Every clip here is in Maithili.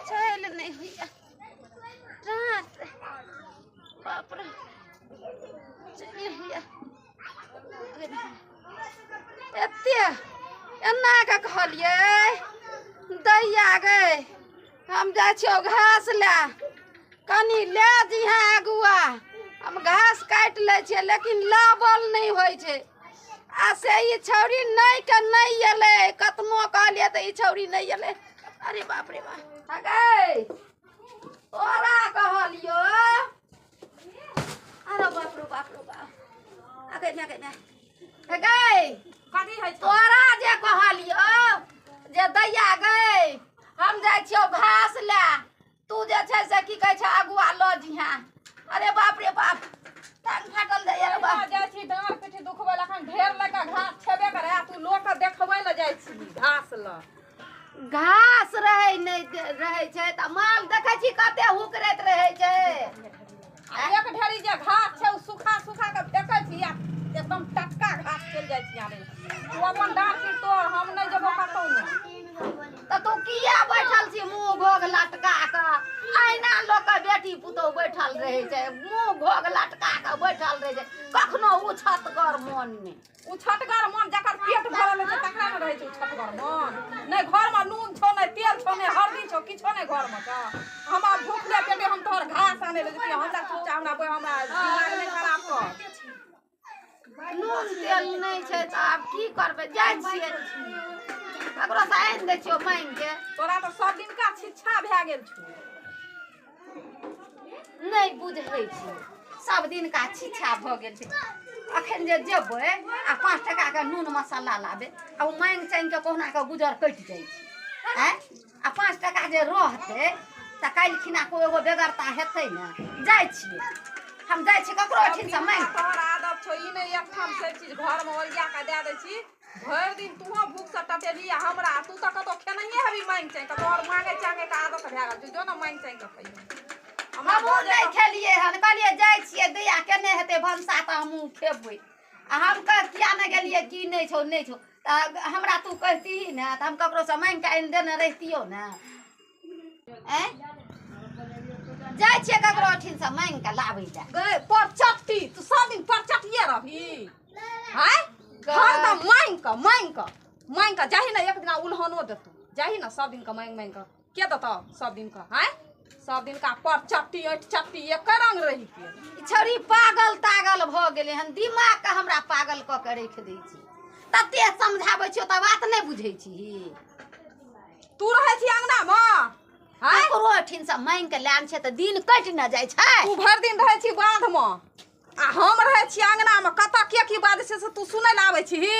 चलि नहि होइए। बाप रे, चलि नहि होइए। एते एना कऽ कहलियै दैया गै, हम जाइ छियौ घास लए, कनि लए जइहेँ अगुआ। हम घास काटि लै छियै लेकिन लाबल नहि होइ छै। आ से ई छौड़ी नहि के नहि एलै, कतनो कहलियै तऽ ई छौड़ी नहि एलै। अरे बाप रे बाप, गै तोरा कहलियो। अरे बाप रे बाप रे बाप, अगे ने अगे ने गै, कथी होइ छौ? तोरा जे कहलियो जे दैया गै हम जाइ छियौ घास लए, तू जे छै से की कहै छै अगुआ लऽ जइहेँ। अरे बाप रे बाप, टांग फाटल जाइए रे बाप। जाइ छी डाँर पिठी दुखबै लए, अखन ढेर लए कऽ घास छेबे करे, आ तू लोक के देखबै लए जाइ छी घास लए। घास रहै नहि रहै छै तऽ माल देखै छी कते हुकरैत रहै छै। आ एक ढेरी जे घास छै ओ सुखा सुखा के फेकै छी आ एकदम टटका घास चलि जाइ छी आनै। तू अपन डाँर पीठ तोड़, हम नहि जेबो कतौ नहि। तऽ तू किया बैठल छी मुँह घोघ लटका कऽ? अहिना लोकके बेटी पुतोहु बैठल रहै छै, मुँह घोघ लटका कऽ बैठल रहै छै, कखनो उछतगर मोन नहि। उछटगर मन जकर पेट भरल रहै छै तकरा ने रहै छै उछटगर मन। नहि घरमे नून छौ, नहि तेल छौ, नहि हल्दी छौ, किछो नहि घरमे छौ। हम आब भूखले पेटे हम तोहर घास आनै लए जेतियै। हमरा चुपचाप हमरा हमरा दिमाग नहि खराब कर। नून तेल नहि छै तऽ आब की करबै? जाइ छियै ककरोसँ आनि दै छियौ माङि के। तोरा तऽ सब दिनका छिच्छा भए गेल छौ। नहि बुझै छी, सब दिनका छिच्छा भऽ गेल छै। अखन जे जेबै आ 5 टकाके नून मसाला लाबै आ ओ माङि चाङि कऽ कहुना कऽ गुजर कटि जाइ छै। आँय, आ 5 टका जे रहतै तऽ काल्हि खिना को एगो बेगरता हेतै ने। जाइ छियै, हम जाइ छियै ककरो ओहिठिनसँ माङि। तोहर आदत छौ ई, नहि एकठाम सब चीज घरमे ओरिया कऽ दए दै छी। भरि दिन तूहो भूखसँ टटेलही आ हमरा तू तऽ कतौ खेनहिए हेबी माङि चाङि कऽ। तोहर माङै चाङै के आदत भए गेल छौ, जो ने माङि चाङि कऽ खइहे। हमहूँ नहि खेलियै हन, कहलियै जाइ छियै दैया केने हेतै भनसा तऽ हमहूँ खेबै। आ हम किया नहि गेलियै, की नहि छौ नहि छौ तऽ हमरा तू कहितीही ने तऽ हम ककरोसँ माङि कऽ आनि देने रहितियौ ने। आँय, जाइ छियै ककरो ओहिठिनसँ माङि कऽ लाबै लए। गै परचट्टी, तू सब दिन परचट्टिए रहबी? आँय, हरदम माङि कऽ माङि कऽ माङि कऽ जाही ने, एक दिना उल्हनो देतौ। जाही ने सब दिन कऽ माङि माङि कऽ के देतौ सब दिन कऽ? आँय, सब दिन का परचट्टी ऐठ चट्टी एके रंग रही के। ई छौड़ी पागल तागल भऽ गेलै हन, दिमागके हमरा पागल कऽ के राखि दै छै। तते समझाबै छियौ तऽ बात नहि बुझै छीही। तू रहै छी अंगनामे? आँय, ककरो ओहिठिनसँ माङि कऽ लान छै तऽ दिन कटि ने जाइ छै। तू भरि दिन रहै छी बाधमे आ हम रहै छी अंगनामे, कतऽ के की बाजै छै से तू सुनै लए आबै छीही?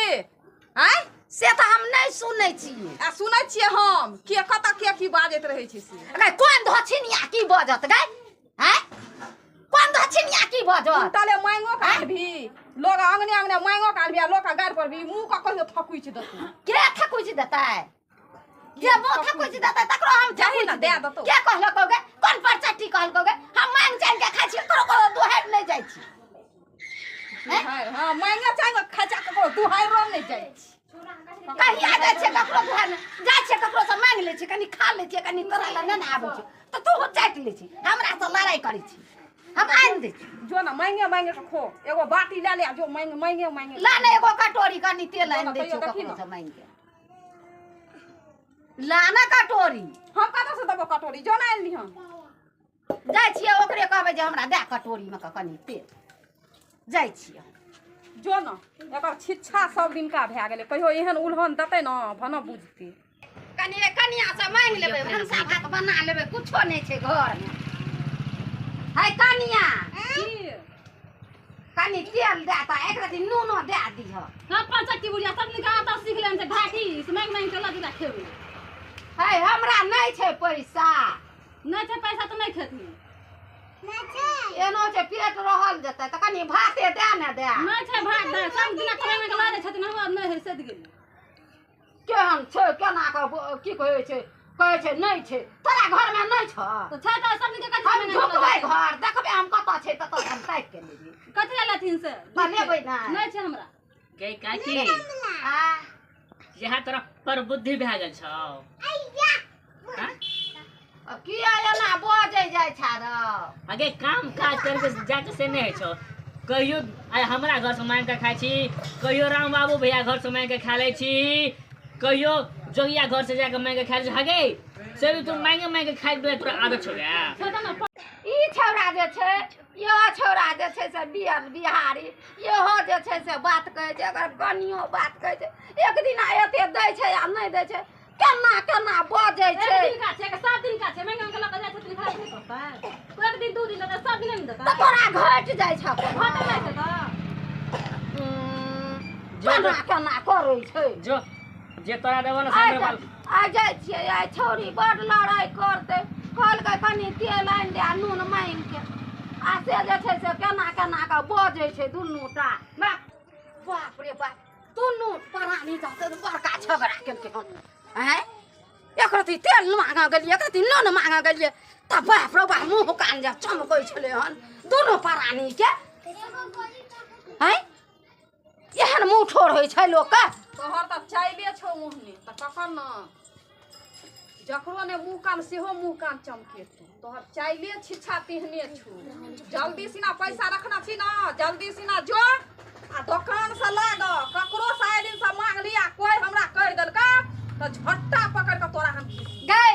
आँय, से तऽ हम नहि सुनै छियै। आ सुनै छियै हम के कतऽ के की बाजैत रहै छै से। गै कोन धोछिनिया की बजत गै? आँय, कोन धोछिनिया की बजत? तले माङो के आनबी, लोग अंगने अंगने माङो के आनबी आ लोग के गाड़ि पर भी मुँह के कहियो थकुचि देतौ। के थकुचि देतै? जे मुँह थकुचि देतै तकरो हम जाही ने थकुचि दए देबै। देतौ। के कहलकौ गै? कोन परचट्टी कहलकौ गै? हम माङि चाङि के खाइ छियै, ककरो ककरो दुहारि नहि जाइ छी। हँ, माङे चाङि के खाइ छी, ककरो दुहाइरो नहि जाइ छी। कहिया जाइ छियै ककरो दुहारि? जाइ छियै ककरोसँ माङि लै छियै, कनि खा लै छियै, कनि तोरा लए नहि ने आबै छै तऽ तू चाटि लै छी, हमरासँ लड़ाइ करै छी। हम आनि दै छी। जो ने माङे माङे के खो, एगो बाटी लए ले, जो माङि माङे माङे ला ने एगो कटोरी कनि तेल आनि दै कहियो छियौ देखी ने। ककरोसँ माङि के। ला ने कटोरी। हम कतऽसँ देबो कटोरी? जो ने आनि लिहन। जाइ छियै ओकरे कहबै जे हमरा दए कटोरीमे कऽ कनि तेल। जाइ छियै। जो ने, एकर छिच्छा सब दिनका भए गेलै, कहियो एहन उल्हन देतै ने भन बुझतै। कनि कनियासँ माङि लेबै, भनसा भात बना लेबै, कुछो नहि छै घरमे। है कनिया, कनि तेल दए तऽ एक रति नूनो दए दिहऽ। सब परचट्टी बुढ़िया सब निका आता सीख लेने छै ढाकी से माङि माङि के लऽ जेता खेबै। है हमरा नहि छै पैसा। नहि छै पैसा तऽ नहि खेथिन। एनो छै पेट रहल जेतै तऽ कनि भाते दए ने दए। नहि छै भात दए, सब दिना कमाइ माङि के लऽ जाइ छथिन, हमरा नहि है सधि गेलै। केहन छै केना कऽ की कहै छै, कहै छै नहि छै। तोरा घरमे नहि छौ? तऽ छै तऽ सब दिनके कथी हम माङि माङि के लऽ ढुकबै जाइ छै? घर देखबै हम कतऽ छै ततऽ हम ताकि के लेबै। कथी लए लेथिन से? तऽ लेबै ने। नहि छै हमरा। गै काकी, आ इएह तोरा पर बुद्धि भए गेल छौ? आ किया एना बजै जाइ छा रौ? आगे काम काज करके जाके से नहीं होइ छौ। कहियो आइ हमरा घर से मांगि के खाइ छी, कहियो राम बाबू भैया घर से मांगि के खा लै छी, कहियो जोगिया घर से जाके मांगि के खा लै छी। हगे से भी तू मांगे मांगे के खाइ के तोरा आदत छौ गे। ई छौड़ा जे छै, इहो छौड़ा जे छै से बियर बिहारी, इहो जे छै से बात कहै छै, अगर कनियो बात कहै छै, एक दिना एते दै छै आ नहि दै छै, केना केना बजै छै। एक दिन का छै कि 7 दिन का छै? मांगि मांगि के लऽ कऽ जाइ छथिन, खराब नहि करतै? एक दिन 2 दिन देतै, 7 दिन नहि देतै। तऽ तोरा घटि जाइ छौ। घटै नहि छै तऽ केना केना करै छै। जो जे तोरा देबो ने आइ सामने बाल। आइ जाइ छियै, आइ छौड़ी बड लड़ाइ करतै। कहलकै कनि तेल आनि दे आ नून माङि के, आ से जे छै से केना केना के बजै छै दुनू टा। बाप रे बाप, दुनू प्राणी तऽ बड़का झगड़ा केलकै हन। आँय, एक रत्ती तेल मांगऽ गेलियै, एक रत्ती नून मांगऽ गेलियै तऽ बाप रे बाप मुँह कान जे चमकै छलै हन दुनू प्राणी के। आँय, एहन मुँह ठोर होइ छै लोकके? तोहर तऽ चाइले छौ ओहने, तऽ कखन ने जकरो ने मुँह कान सेहो मुँह कान चमकेतौ। तोहर चाइले छिच्छा तेहने छौ। जल्दी सिना पैसा रखना छी ना, जल्दी सिना जो आ दोकान से ला दो। ककरो से आइ दिन से मांग लिया, कोई हमरा कहि देलका तऽ झट्टा पकड़ के तोरा हम घीच। गै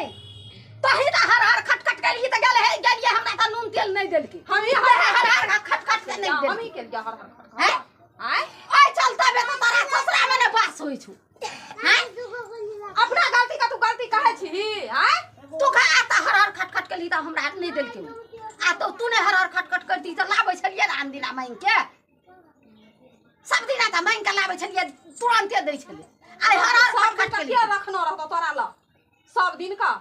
तही तऽ हर हर खटखट केलियै तऽ गेल हे गेलियै, हमरा तऽ नून तेल नहि देलकै। हम ही हर हर हर खटखट से नहि हम देलकै। ही केलियै हर हर खटखट। हैं? आँय, ओहि चलते बे तऽ तोरा ससुरा मे नहि बास होइ छौ। हैं? अपना गलती का तू गलती कहै छी? आँय, तू खा आ तऽ हर हर खटखट केली तऽ हमरा नहि देलकै। आ तऽ तू नहि हर हर खटखट करती तऽ लाबै छलियै ने आन दिना मांगि के, सब दिना तऽ मांगि के लाबै छलियै, तुरन्ते दै छलियै। आइ हर हर सब दिन खटखट का केली। के रखना रहतो तोरा ल? सब दिन का,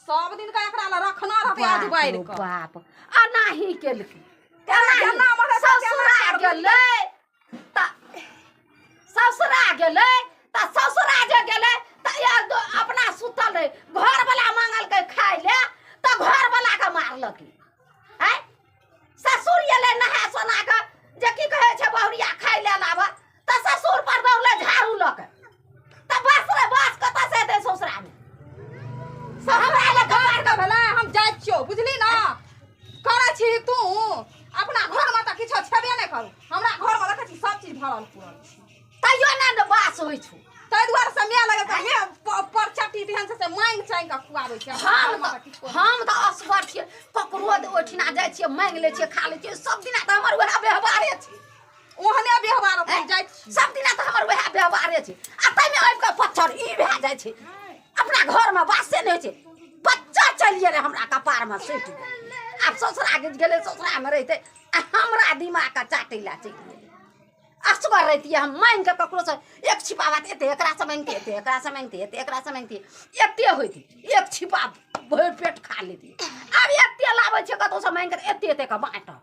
सब दिन का एकरा ल रखना रहते आज बाप बाढ़ि रो के। बाप, अनाही केलकै। तेना तेनाही मरे तऽ तेना ससुरा करबही। गेलै तऽ ससुरा गेलै तऽ ससुरा जे गेलै तऽ अपना सुतल रहै, घरवला मांगलकै खाय ले तऽ घरवला के मारलकै। आँय, ससुर एलै नहा सोना कऽ जे की कहै छै बहुरिया खाय ले लाबऽ, तऽ ससुर पर दौड़लै झाड़ू लऽ के। तऽ बस रे बस, कतऽ से हेतै ससुरामे? हमरा लग कपार के भेलै, हम जाइ छियौ, बुझली ना? करै छी तू अपना घरमे तऽ किछो छेबे नहि करू, हमरा घरमे देखै छी सब चीज भरल पुरल छै। तैयो ने बास होइ छौ। ताहि दुआरे से माय लगल तऽ माय पर चट्टी तेहन छै से मांगि चाँगि कऽ खुआबै छै। अपना हम घरमे तऽ तऽ किछो नहि। हम तऽ असगर छियै, ककरो ओहिठिना जाइ छियै मांगि लै छियै, खा लै छियै। सब दिना तऽ हमर वएह व्यवहारे छै। ओहने व्यवहार अपन जाइ छी। सब दिना तऽ हमर वएह व्यवहारे छै, आ ताहिमे आबि कऽ पत्थर ई भए जाइ छै। अपना घरमे बासे नहि होइ छै। बच्चा चलि गेलै हमरा कपारमे सटि गेलै। आब ससुरा गेलै, ससुरामे रहितै आ हमरा दिमागके चाटै लए चलि गेलै। असगर रहितियै हम मांगि कऽ ककरोसँ एक छिपा बात एते एकरासँ मांगितियै, एते एकरासँ मांगितियै, एते एकरासँ मांगितियै, एते होइतै, एक छिपा भरि पेट खा लेतियै। आब एते लाबै छियै कतहुसँ मांगि कऽ, एते एते कऽ बाँटब।